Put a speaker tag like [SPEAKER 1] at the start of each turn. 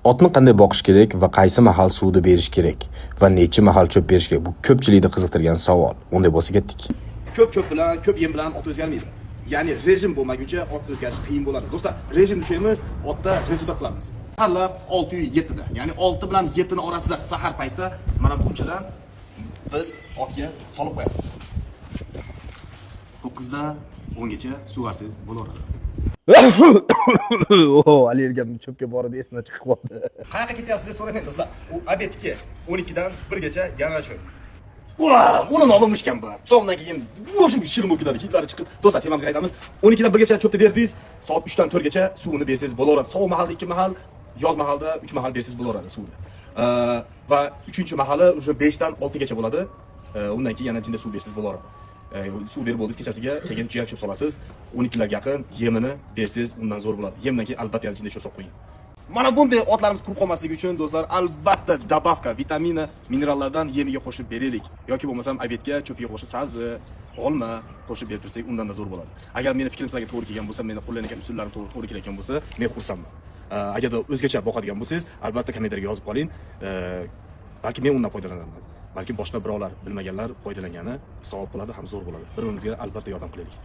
[SPEAKER 1] Otni qanday boqish kerak va qaysi mahal suvni berish kerak va necha mahal cho'p berish kerak? Bu ko'pchilikni qiziqtirgan savol. Unday bo'lsa, ketdik.
[SPEAKER 2] Ko'p cho'p bilan, ko'p yem bilan ot o'zgarmaydi. Ya'ni rejim bo'lmaguncha ot o'zgarishi qiyin bo'ladi. Do'stlar, rejim tushaymiz, otda результат qilamiz. Saharlab 6 yu 7 da, ya'ni 6 bilan 7 ni orasida sahar payti mana bunchadan biz otga solib qo'yamiz. 9 da 10 gacha sug'arsangiz bo'laveradi.
[SPEAKER 1] O, allergiyam cho'pga borib esidan chiqib qoldi.
[SPEAKER 2] Qayoqqa ketyapsiz deb so'ramaydi, do'stlar. U обед ki 12 dan 1 gacha yana cho'p. Vau, uni olmishgan bu. Shundan keyin в общем shirin bo'lib ketadi, hidlari chiqib. Do'stlar, temamizga qaytamiz. 12 dan 1 gacha cho'pni berdingiz, soat 3 dan 4 gacha suvini bersangiz bo'laveradi. Sovuq mahalda 2 mahal, yoz mahalda 3 mahal bersangiz bo'laveradi suvni. Va 3 mahali уже 5 dan 6 gacha bo'ladi. Undan keyin yana jinda suv bersangiz bo'laveradi. Suv berib bo'ldingiz kechasiga, keyin jiyan cho'p solasiz. 12 larga yaqin yemini bersangiz, undan zo'r bo'ladi. Yemdan keyin albatta yana jinda cho'p solib qo'ying. Mana bunday otlarimiz qurib qolmasligi uchun, do'stlar, albatta добавка vitamini, minerallardan yemiga qo'shib beraylik yoki bo'lmasam обед ga cho'piga qo'shib sabzi, olma qo'shib berib tursak, undan da zo'r bo'ladi. Agar meni fikrim sizlarga to'g'ri kelgan bo'lsa, meni qo'llanayotgan usullarim to'g'ri kelayotgan bo'lsa, men xursandman. Agarda o'zgacha boqadigan bo'lsangiz, albatta kommentariyga yozib qoling. Balki men undan foydalanaman, balki boshqa birovlar, bilmaganlar foydalangani savob bo'ladi ham, zo'r bo'ladi. Bir birimizga albatta yordam qilaylik.